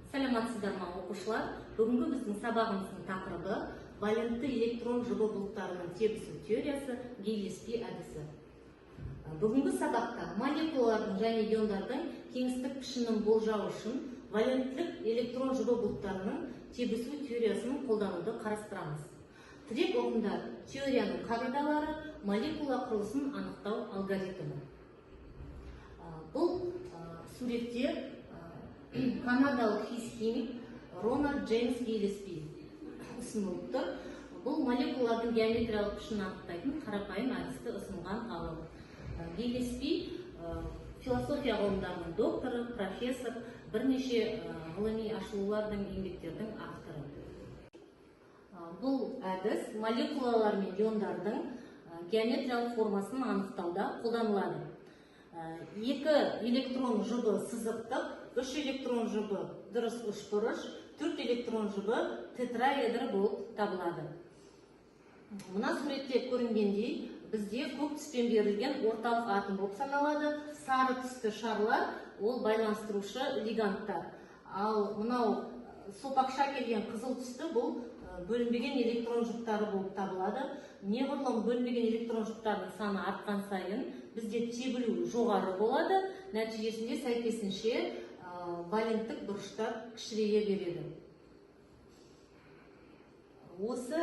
Саламатсыздар ма, оқушылар! Бүгінгі біздің сабағымыздың тақырыбы: валентті электрон жұбы бұлттарының тебісу теориясы, Гиллеспи әдісі. Бүгінгі сабақта молекулалардың және иондардың кеңістік пішінін болжау үшін валенттілік электрон жұбы бұлттарының тебісу теориясын қолдануды қарастырамыз. Тірек ұғымдар: теорияның қағидалары, молекула құрылысын анықтау алгоритмі. Бұл суретте канадалық физхимик Рональд Джеймс Гиллеспи ұсынылып тұр. Бұл молекулалардың геометриялық пішінін анықтайтын қарапайым әдісті ұсынған ғалым. Гиллеспи философия ғылымдарының докторы, профессор, бірнеше ғылыми ашылулардың, еңбектердің авторы. Бұл әдіс молекулалар мен иондардың геометриялық формасын анықтауда қолданылады. Екі электрон жұбы сызықтық, үш электрон жұбы дұрыс үшбұрыш, төрт электрон жұбы тетраэдр болып табылады. Мына суретте көрінгендей, бізде көк түспен берілген орталық атом болып саналады. Сары түсті шарлар ол байланыстырушы лигандтар. Ал мынау сопақша келген қызыл түсті бұл бөлінбеген электрон жұптары болып табылады. Неғұрлым бөлінбеген электрон жұптарының саны артқан сайын, бізде тебілу жоғары болады, нәтижесінде сәйкесінше валенттік бұрыштар кішірейе береді. Осы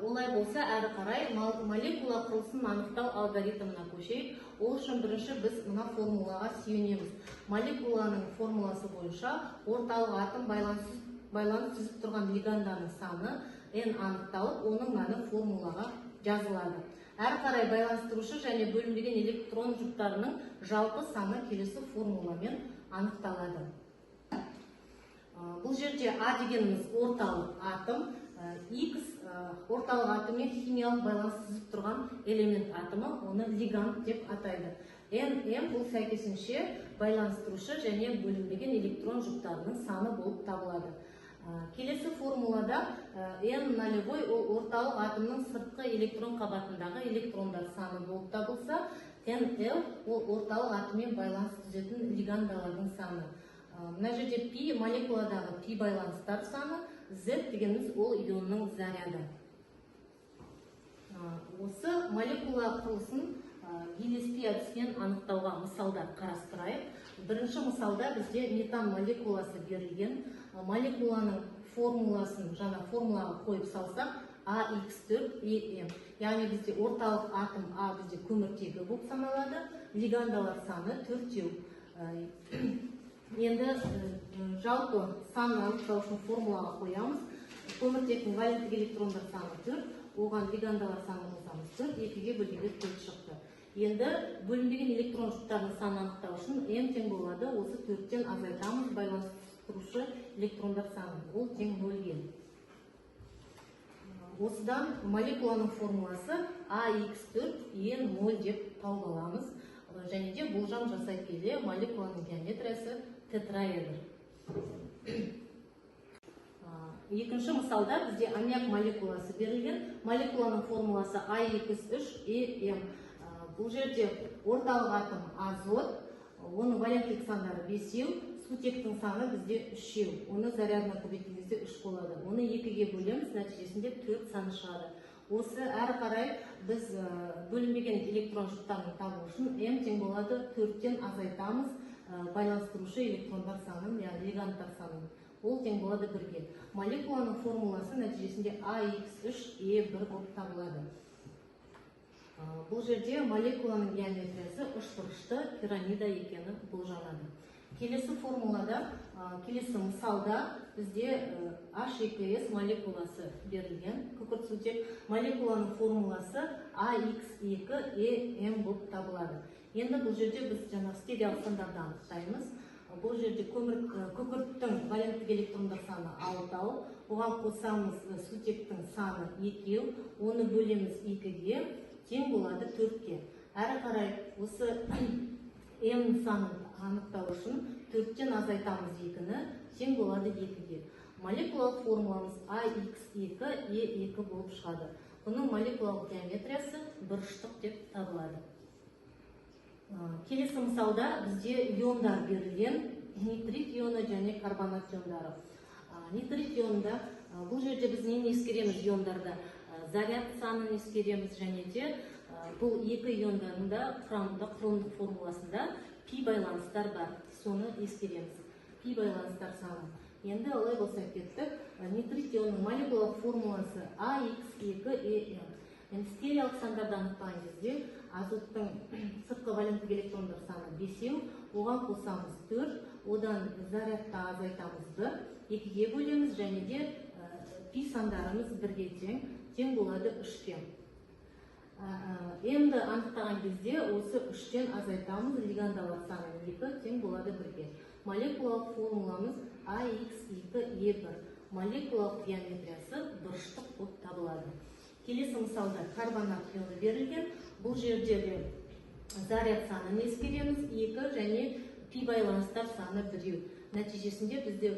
олай болса, әрі қарай молекула құрылысын анықтау алгоритміне көшейік. Ол үшін бірінші біз мына формулаға сүйенеміз. Молекуланың формуласы бойынша орталық атом байланыс түзіп тұрған лиганданың саны n анықталып, оның мәні формулаға жазылады. Әрі қарай байланыстырушы және бөлінбеген электрон жұптарының жалпы саны келесі формуламен анықталады. Бұл жерде А дегеніміз орталық атом, X орталық атоммен химиялық байланыс түзіп тұрған элемент атомы, оны лиганд деп атайды. N, M бұл сәйкесінше байланыстырушы және бөлінбеген электрон жұптарының саны болып табылады. Келесі формулада N нолевой ол орталық атомның сыртқы электрон қабатындағы электрондар саны болып табылса, NL ол орталық атоммен байланыс түзетін лигандалардың саны. Мына жерде пи молекуладағы пи байланыстар саны, Z дегеніміз ол ионның заряды. Осы молекула құрылысын Гиллеспи әдісінен анықтауға мысалдар қарастырайық. Бірінші мысалда бізде метан молекуласы берілген. Молекуланың формуласын жаңа формулаға қойып салсақ, AX4EM. Яғни бізде орталық атом А бізде көміртегі болып саналады, лигандалар саны төртеу. Енді жалпы санын анықтау үшін формулаға қоямыз. Көміртектің валенттік электрондар саны 4, оған лигандалар санын қосамыз 4, екіге бөлгенде 4 шықты. Енді бөлінбеген электрон жұптарының санын анықтау үшін М тең болады, осы төрттен азайтамыз байланыстырушы электрондар санын, ол тең нөлге. Осыдан молекуланың формуласы AX4E0 деп тауып аламыз. Және де болжам жасай келе, молекуланың геометриясы тетраэдр. Екінші мысалда бізде аммиак молекуласы берілген. Молекуланың формуласы AX3EM. Бұл жерде орталық атом азот, оның валенттік сандары бесеу, сутектің саны бізде үшеу. Оны зарядына көбейткен кезде үш болады. Оны екіге бөлеміз, нәтижесінде төрт саны шығады. Осы әрі қарай біз бөлінбеген электрон жұптарын табу үшін М тең болады төрттен азайтамыз байланыстырушы электрондар санын, яғни лигандтар санын. Ол тең болады бірге. Молекуланың формуласы нәтижесінде AX3E1 болып табылады. Бұл жерде молекуланың геометриясы үшбұрышты пирамида екені болжанады. Келесі формулада, келесі мысалда бізде H2S молекуласы берілген, күкіртсутек. Молекуланың формуласы AX2EM болып табылады. Енді бұл жерде біз жаңағы стереолық сандарды анықтаймыз. Бұл жерде күкірттің валенттік электрондар саны алтау, оған қосамыз сутектің саны екеу, оны бөлеміз екіге, тең болады төртке. Әрі қарай осы М санын анықтау үшін төрттен азайтамыз екіні, тең болады екіге. Молекулалық формуламыз AX2E2 болып шығады. Бұның молекулалық геометриясы бұрыштық деп табылады. Келесі мысалда бізде иондар берілген. Нитрит ионы және карбонат иондары. Нитрит ионында бұл жерде біз нені ескереміз иондарда? Заряд санын ескереміз және де бұл екі иондардың да құрамында, құрылымдық формуласында пи байланыстар бар. Соны ескереміз. Пи байланыстар саны. Енді олай болса кеттік. Нитрит ионының молекулалық формуласы AX2EM. Енді стериялық сандарды анықтаған кезде азоттың сыртқы валенттік электрондар саны 5, оған қосамыз 4, одан зарядты азайтамыз 1, 2-ге бөлеміз және де пи сандарымыз 1-ге тең, тең болады 3-ке. Енді анықтаған кезде осы 3-тен азайтамыз, лигандалар саны 2, тең болады 1-ге. Молекулалық формуламыз AX2E1. Молекулалық геометриясы бұрыштық болып табылады. Келесі мысалда карбонат ионы берілген. Бұл жерде де заряд санын ескереміз 2 және пи байланыстар саны 1. Нәтижесінде бізде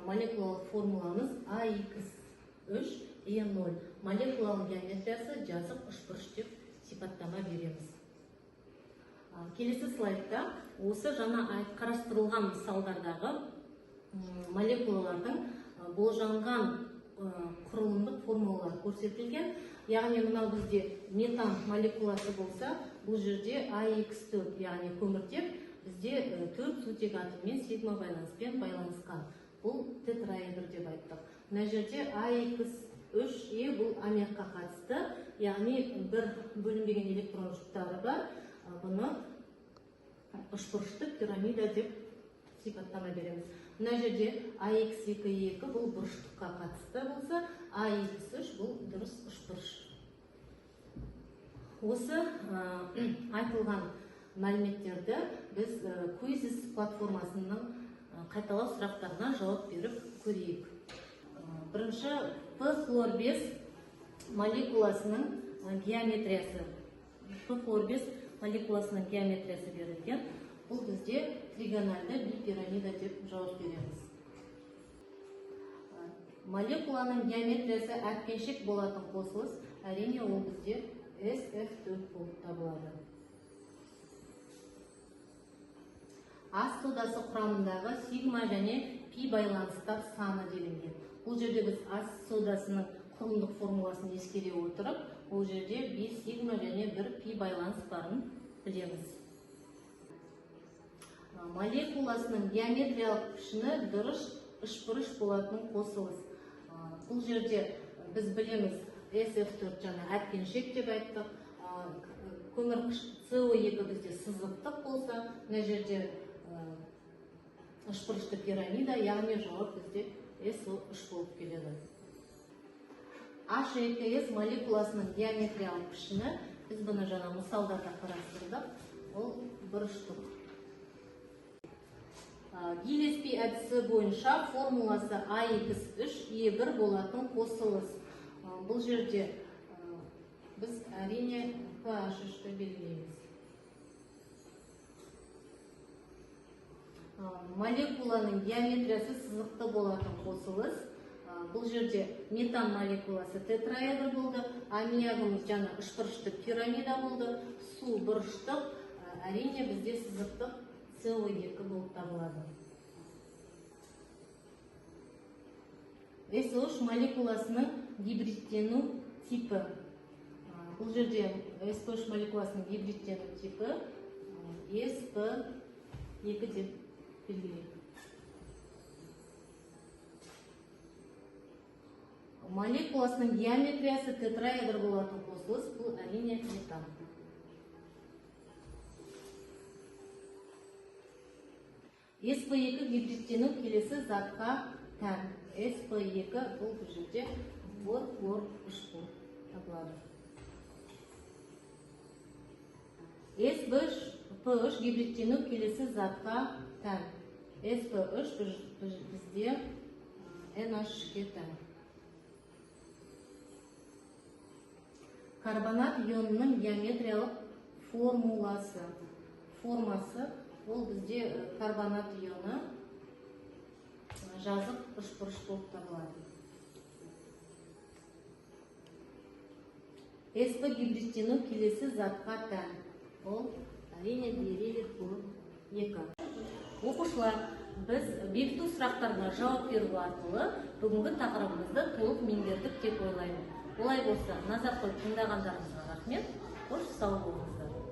молекулалық формуламыз AX3E0. Молекулалық геометриясы жазық үшбұрыш деп сипаттама береміз. Келесі слайдта осы жаңа қарастырылған мысалдардағы молекулалардың болжанған құрылымдық формулалар көрсетілген. Яғни мынау бізде метан молекуласы болса, бұл жерде AX4, яғни көміртек бізде 4 сутек атоммен сигма байланыспен байланысқан. Бұл тетраэдр деп айттық. Мына жерде AX3E бұл аммиакқа қатысты, яғни бір бөлінбеген электрон жұптары бар. Бұны үшбұрышты пирамида деп сипаттама береміз. Мына жерде AX2E2 бұл бұрыштыққа қатысты болса, AX3 бұл дұрыс үшбұрыш. Осы айтылған мәліметтерді біз Quizizz платформасының қайталау сұрақтарына жауап беріп көрейік. Бірінші, P-хлор-5 молекуласының геометриясы. P-хлор-5 молекуласының геометриясы берілген. Бұл бізде тригональды бипирамида деп жауап береміз. Молекуланың геометриясы әткеншек болатын қосылыс, әрине ол бізде SF4 болып табылады. Ас содасы құрамындағы сигма және пи байланыстар саны делінген. Бұл жерде біз ас содасының құрылымдық формуласын ескере отырып, ол жерде 5 сигма және 1 пи байланыс барын білеміз. Молекуласының геометриялық пішіні дұрыс үшбұрыш болатын қосылыс. Бұл жерде біз білеміз SF4 жаңа әткеншек деп айттық. Көмірқыш CO2 бізде сызықтық болса, мына жерде үшбұрышты пирамида, яғни жауап бізде SO3 болып келеді. H2S молекуласының геометриялық пішіні, біз бұны жаңа мысалдарда қарастырдық, ол бұрыштық. Гиллеспи әдісі бойынша формуласы AX3E1 болатын қосылыс. Бұл жерде біз әрине pH3-ті белгілейміз. Молекуланың геометриясы сызықты болатын қосылыс. Бұл жерде метан молекуласы тетраэдр болды, аммиагымыз жаңа үшбұрышты пирамида болды, су бұрыштық, әрине бізде сызықтық CO2 болып табылады. SO3 молекуласының гибридтену типі. Бұл жерде SO3 молекуласының гибридтену типі SP2 деп белгілейік. Молекуласының геометриясы тетраэдр болатын қосылыс, бұл әрине метан. SP2 гибридтену келесі затқа тән. SP2 бұл жерде бор, хлор, үш болып табылады. SP3 гибридтену келесі затқа тән. SP3 бізде NH-ке тән. Карбонат ионының геометриялық формуласы. Формасы ол бізде карбонат ионы жазық үшбұрыш болып табылады. SP гибридтену келесі затқа тән. Ол әрине бериллий хлор 2. Оқушылар, Біз бекіту сұрақтарына жауап беру арқылы бүгінгі тақырыбымызды толық меңгердік деп ойлаймын. Олай болса, назар қойып тыңдағандарыңызға рахмет. Қош, сау болыңыздар.